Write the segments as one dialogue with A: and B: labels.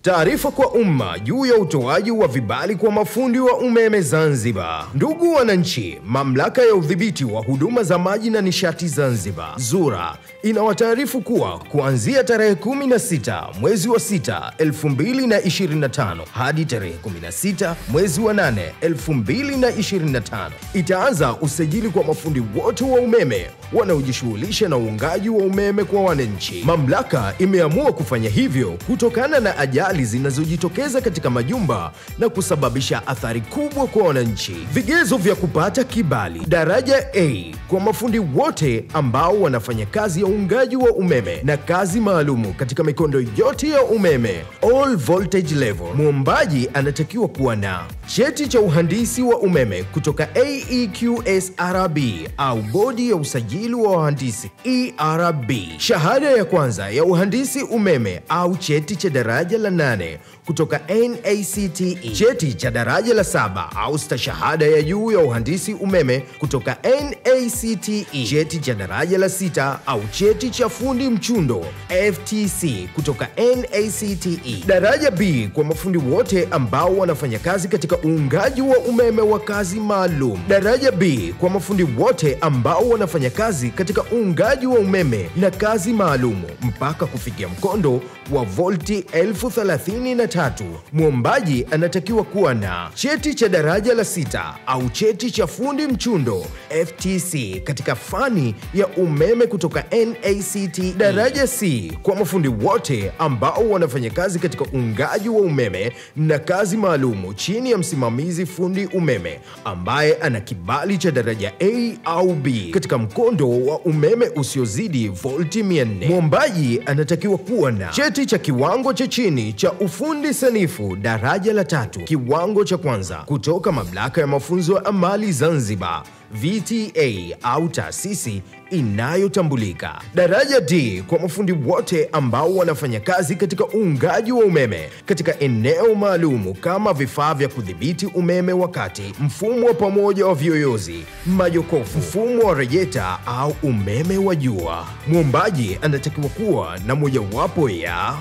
A: Taarifa kwa umma juu ya utoaji wa vibali kwa mafundi wa umeme Zanzibar. Ndugu wananchi, Mamlaka ya Udhibiti wa Huduma za Maji na Nishati Zanzibar, ZURA, inawataarifu kuwa kuanzia tarehe 16 mwezi wa 6 2025 hadi tarehe 16 mwezi wa 8 2025 itaanza usajili kwa mafundi wote wa umeme wanaojishughulisha na uungaji wa umeme kwa wananchi. Mamlaka imeamua kufanya hivyo kutokana na ajali zinazojitokeza katika majumba na kusababisha athari kubwa kwa wananchi. Vigezo vya kupata kibali: daraja A kwa mafundi wote ambao wanafanya kazi ya uungaji wa umeme na kazi maalumu katika mikondo yote ya umeme, all voltage level. Muombaji anatakiwa kuwa na cheti cha uhandisi wa umeme kutoka AEQSRB au bodi ya usajili wa wahandisi ERB, shahada ya kwanza ya uhandisi umeme au cheti cha daraja la 8 kutoka NACTE, cheti cha daraja la 7 au stashahada ya juu ya uhandisi umeme kutoka NACTE, cheti cha daraja la 6 au cheti cha fundi mchundo FTC kutoka NACTE. Daraja B kwa mafundi wote ambao wanafanya kazi katika uungaji wa umeme wa kazi maalum. Daraja B kwa mafundi wote ambao wanafanya kazi katika uungaji wa umeme na kazi maalumu mpaka kufikia mkondo wa volti 1033. Muombaji anatakiwa kuwa na cheti cha daraja la 6 au cheti cha fundi mchundo FTC katika fani ya umeme kutoka NACTE. Daraja C kwa mafundi wote ambao wanafanya kazi katika uungaji wa umeme na kazi maalumu chini ya msimamizi fundi umeme ambaye ana kibali cha daraja A au B katika mkondo wa umeme usiozidi volti 400. Muombaji anatakiwa kuwa na cheti cha kiwango cha chini cha ufundi sanifu daraja la 3 kiwango cha kwanza kutoka Mamlaka ya Mafunzo ya Amali Zanzibar VTA au taasisi inayotambulika. Daraja D kwa mafundi wote ambao wanafanya kazi katika uungaji wa umeme katika eneo maalumu kama vifaa vya kudhibiti umeme wakati, mfumo wa pamoja wa viyoyozi, majokofu, mfumo wa rejeta au umeme wa jua. Muombaji anatakiwa kuwa na mojawapo ya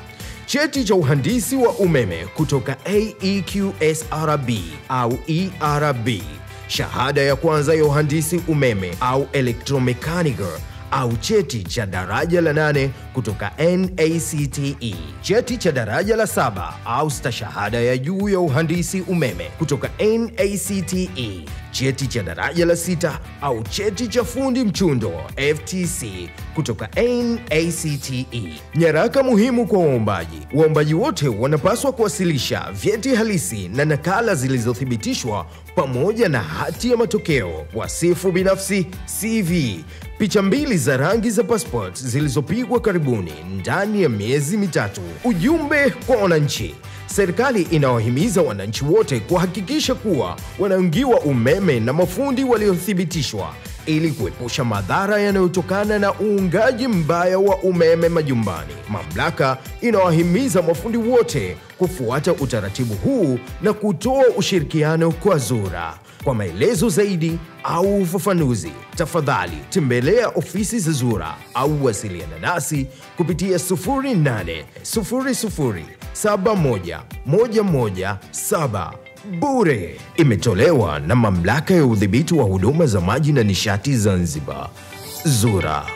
A: cheti cha uhandisi wa umeme kutoka AEQSRB au ERB, shahada ya kwanza ya uhandisi umeme au electromechanical au cheti cha daraja la 8 kutoka NACTE, cheti cha daraja la 7 au stashahada ya juu ya uhandisi umeme kutoka NACTE, cheti cha daraja la 6 au cheti cha fundi mchundo FTC kutoka NACTE. Nyaraka muhimu kwa waombaji. Waombaji wote wanapaswa kuwasilisha vyeti halisi na nakala zilizothibitishwa pamoja na hati ya matokeo, wasifu binafsi CV, picha 2 za rangi za passport zilizopigwa karibuni ndani ya miezi 3. Ujumbe kwa wananchi. Serikali inawahimiza wananchi wote kuhakikisha kuwa wanaungiwa umeme na mafundi waliothibitishwa ili kuepusha madhara yanayotokana na uungaji mbaya wa umeme majumbani. Mamlaka inawahimiza mafundi wote kufuata utaratibu huu na kutoa ushirikiano kwa ZURA. Kwa maelezo zaidi au ufafanuzi, tafadhali tembelea ofisi za ZURA au wasiliana nasi kupitia 08 00 71 117 bure. Imetolewa na Mamlaka ya Udhibiti wa Huduma za Maji na Nishati Zanzibar, ZURA.